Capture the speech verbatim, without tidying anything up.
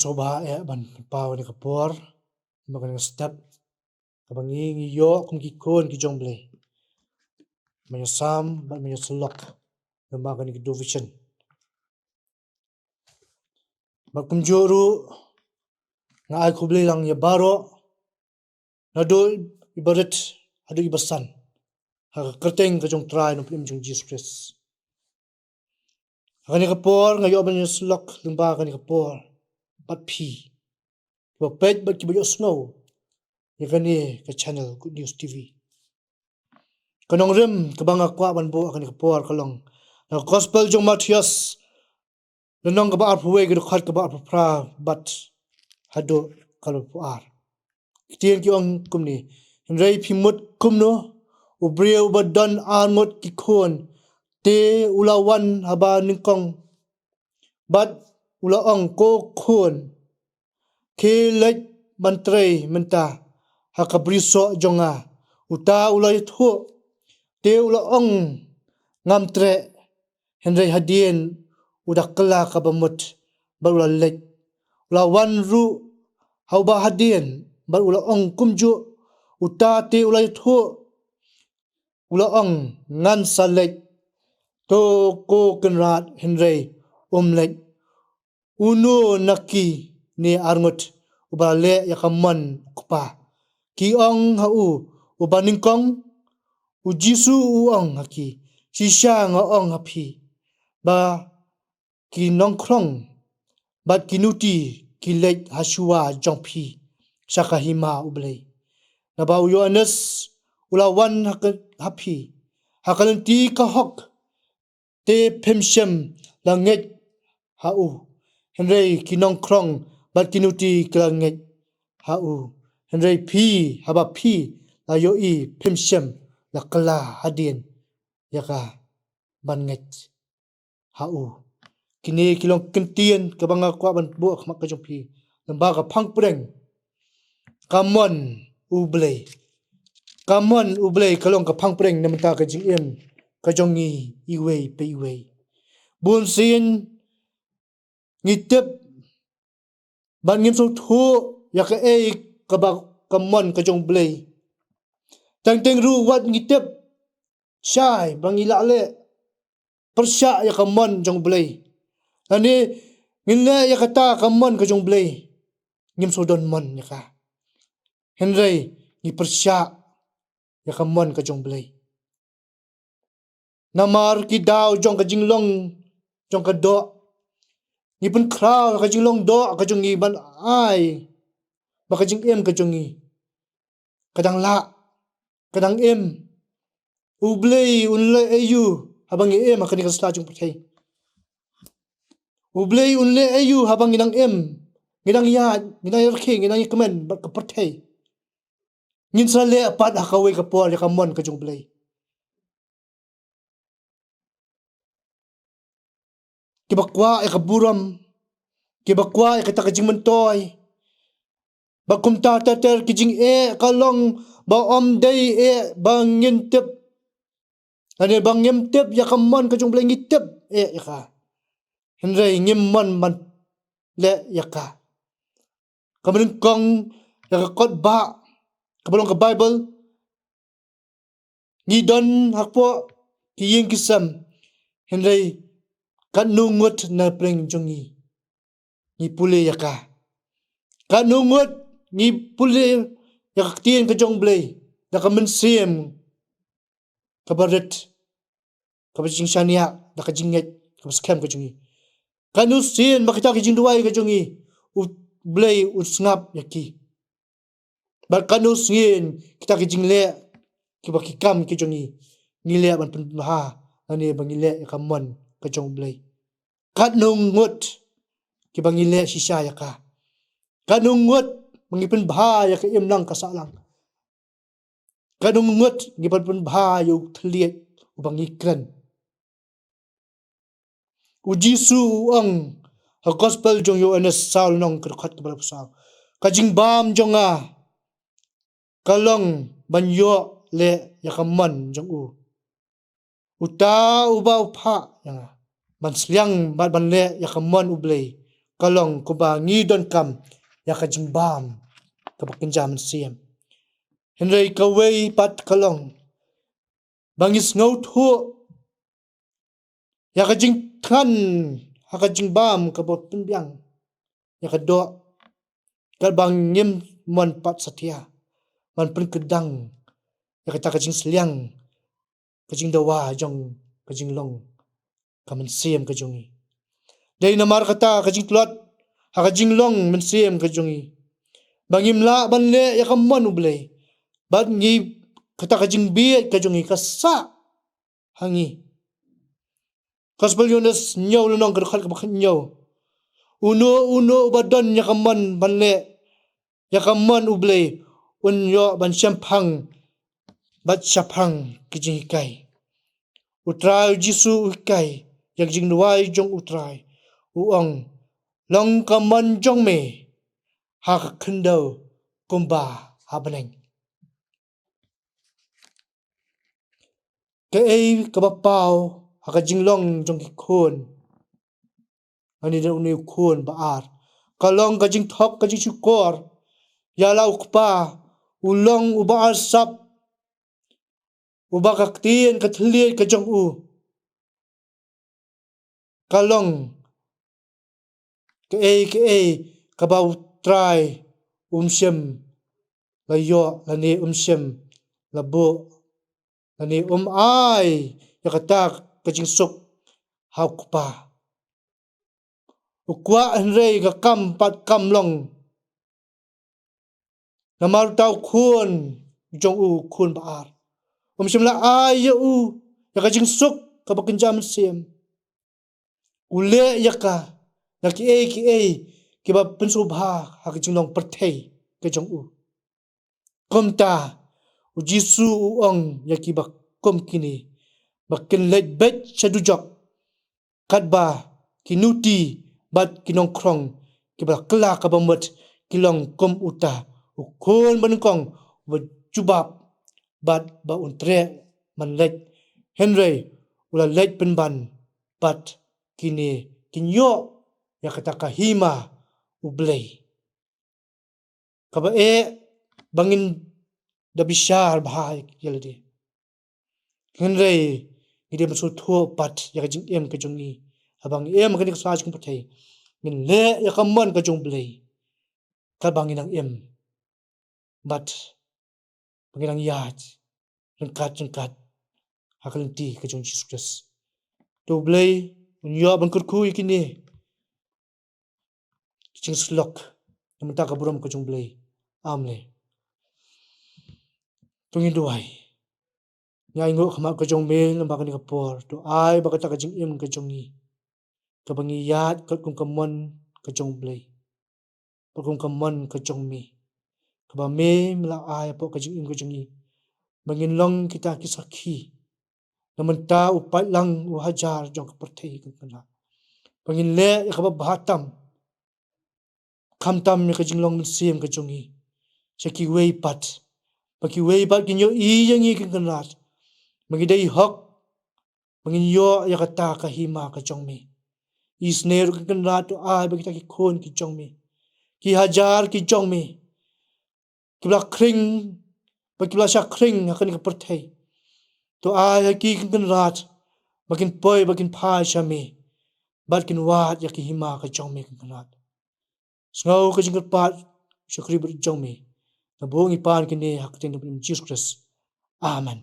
Sngewbha eh ban pynpaw ïa kane ka por, ba kane ka step, kaba ngi ngi ïoh kum ki khun ki jong U Blei, ban ïasam bad ban ïasyllok lyngba kane ka devotion. Bad kumjuh ruh nga ai khublei lang ïa baroh, naduh iba rit haduh iba san, ha ka kyrteng ka jong U Trai Nongpynim jong U Jisu Khrist. Ha kane ka por nga ïoh ban ïasyllok lyngba kane ka por bad phi kiba peit bad kiba ïohsngew ïa kane ka channel Good News T V. Ka nongrim kaba nga kwah ban buh ha kane ka por ka long na ka Gospel jong u Mathaios, lynnong kaba arphew wei, ka dkhot kaba arphew phra bad haduh ka arphew ar. Ki ktien ki ong kumne: Hynrei phi mut kumno? U briew uba don arngut ki khun, te u la wan ha ba nyngkong bad u la ong, ko khun, khie leit ban trei mynta ha ka brisoh jong nga. Uta u la ïathuh, te u la ong, ngam treh. Hynrei hadien u da kylla kaba mut bad u la leit. U la wan ruh ha uba hadien bad u la ong kumjuh. Uta te u la ïathuh, u la ong, ngan sa leit. To ko kynrad, hynrei um leit. Uno na kine arngut uba la leh ïa ka mon u kpa? Ki ong ha u, uba nyngkong. U Jisu u ong ha ki, shisha nga ong ha phi, ba ki nongkhrong bad ki nuti ki leit ha shuwa jong phi sha ka hima U Blei. Naba u Ïoannis u la wan ha ka, ha phi ha ka lynti ka hok, te phim shym la ngeit ha u. Hynrei ki nongkhrong bad ki nuti ki la ngeit ha u. Hynrei phi, haba phi la ïohi, phim shym la kylla hadien ïa ka ban ngeit ha u. Kine ki long ki ktien kaba nga kwah ban buh ha khmat ka jong phi, lyngba ka phang pdeng, ka mon U Blei. Ka mon U Blei ka long ka phang pdeng na bynta ka jingim ka jong ngi iwei pa iwei. Bun sien ngi tip bad ngim sngewthuh ïa kaei kaba ka mon ka jong U Blei. Teng teng ruh wat ngi tip shai ba ngi lah leh pyrshah ïa ka mon jong U Blei. Lane ngin leh ïa kata ka mon ka jong U Blei, ngim sngewdon mon ïa ka. Hynrei ngi pyrshah ïa ka mon ka jong U Blei. Namar ki daw jong ka jinglong jong ka doh, ngi pynkhraw ïa ka jinglong doh ka jong ngi ban ai ba ka jingim ka jong ngi ka dang lah, ka dang im. U Blei un leh aïu haba ngi im ha kane ka sla jong pyrthei? U Blei un leh aïu haba ngi dang im, ngi dang ïaid, ngi dang ïarkhie, ngi dang ïakmen bad ka pyrthei? Ngin sa leh pat ha kawei ka por ïa ka mon ka jong U Blei. Kiba kwah ïa ka burom, kiba kwah ïa kata ka jingmyntoi, ba kumta ter ter ki jingeh ka long ba ym dei eh ba ngin tip. Lane ba ngim tip ïa ka mon ka jong U Blei, ngi tip eh ïa ka, hynrei ngim mon ban leh ïa ka. Kaba nyngkong, ïa ka kot bah kaba long ka Baibl, ngi don hapoh ki ïing ki sem, hynrei katno ngut na pdeng jong ngi ngi pule ïa ka? Katno ngut ngi pule ïa ka ktien ka jong U Blei da ka mynsiem kaba rit, kaba jingshaniah, da ka jingngeit kaba skhem ka jong ngi? Katno sien ba kita ki jingduwai ka jong ngi U Blei un sngap ïa ki? Bad katno sien kita ki jingleh, kiba ki kam ki jong ngi, ngi leh ban pynbha lane ba ngi leh ïa ka mon ka jong U Blei? Katno ngut kiba ngi leh shisha ïa ka? Katno ngut ba ngi pynbha ïa ka imlang ka sahlang? Katno ngut ngi pynbha ïa u thylliej uba ngi kren? U Jisu u ong ha Gospel jong u Ïoannis saw lynnong, ka dkhot kaba arphew saw, ka jingbam jong nga ka long ban ïoh leh ïa ka mon jong u, uta uba u phah ïa nga, ban sliang bad ban leh ïa ka mon U Blei. ka long kumba ngi donkam ïa ka jingbam kaba kynja mynsiem. Hynrei kawei pat ka long ba ngi sngewthuh ïa ka jingthngan ha ka jingbam kaba pynbiang ïa ka doh, katba ngim mon pat satia ban pynkyrdan ïa kata ka jingsliang, ka jingdawa jong ka jinglong ka mynsiem ka jong ngi. Dei namar kata ka jingtlot ha ka jinglong mynsiem ka jong ngi ba ngim lah ban leh ïa ka mon U Blei, bad ngi, kata ka jingbieit ka jong ngi ka sah ha ngi. Gospel Ïoannis hynñiew lynnong ka dkhot kaba khathynñiew: Uno uno uba don ïa ka mon ban leh ïa ka mon U Blei un ïoh ban shemphang bad shaphang ki jinghikai. U Trai U Jisu u hikai ïa ka jingduwai jong U Trai, u ong: Long ka mon jong me ha ka khyndew kumba ha bneng. Kaei kaba paw ha ka jinglong jong ki khun? Ngan ïa une u khun ba ar, ka long ka jingthok, ka jingshukor ïa la u kpa, u long uba arsap, uba ka ktien ka thylliej ka jong u ka long kaei kaei kaba U Trai um shym la ïoh, lane um shym la buh, lane um ai ïa kata ka jingsuk ha u kpa. U kwah hynrei ka kam pat kam long. Namar uta u khun jong u, u khun ba ar, um shym la ai ïa u ïa ka jingsuk kaba kynja mynsiem. U leh ïa ka na kiei kiei kiba pynsngewbha ha ka jinglong pyrthei ka jong u. Kumta U Jisu u ong ïa kiba kum kine ba kin leit beit sha dujok, katba ki nuti bad ki nongkhrong kiba la kylla kaba mut ki long kum uta u khun ba nyngkong, uba jubab bad ba un treh ban leit, hynrei u la leit pynban bad kine kin ïoh ïa kata ka hima U Blei. Kaba eh ba ngin da bishar bha ïa lade, hynrei ngi dei ban sngewthuh pat ïa ka jingim ka jong ngi. Haba ngi im ha kane ka sla jong ka pyrthei, ngin leh ïa ka mon ka jong U Blei katba ngi nang im, bad ba ngi nang ïaid ryngkat ryngkat ha ka lynti ka jong U Jisu Khrist. To U Blei un ïoh ban kyrkhu ïa kine ki jingsyllok na ka bynta ka burom ka jong U Blei. Amen. To ngin duwai. Ngi ainguh khmat ka jong me lyngba kane ka por, to ai ba kata ka jingim ka jong ngi, kaba ngi ïaid kat kum ka mon ka jong U Blei, kat kum ka mon ka jong me, kaba me me la ai hapoh ka jingim ka jong ngi, ba ngin long kita ki sakhi na ka bynta u paidlang u hajar jong ka pyrthei, Kynrad. Ba ngin leh ïa kaba bha tam, khamtam ïa ka jinglong mynsiem ka jong ngi sha kiwei pat, ba kiwei pat kin ïohi ïa ngi, Kynrad, ba ngi dei hok, ba ngin ïoh ïa kata ka hima ka jong me. Isynei ruh, Kynrad, to ai ba kita ki khun ki jong me, ki hajar ki jong me, kiba la khring bad kiba la shah khring ha kane ka pyrthei, to ai ha ki, Kynrad, ba kin poi, ba kin phai sha me, bad kin wad ïa ka hima ka jong me, Kynrad. Sngew ka jingkyrpad, shakri bad jong me. Nga buh ngi pan kine ha ka kyrteng U Jisu Khrist. Amen.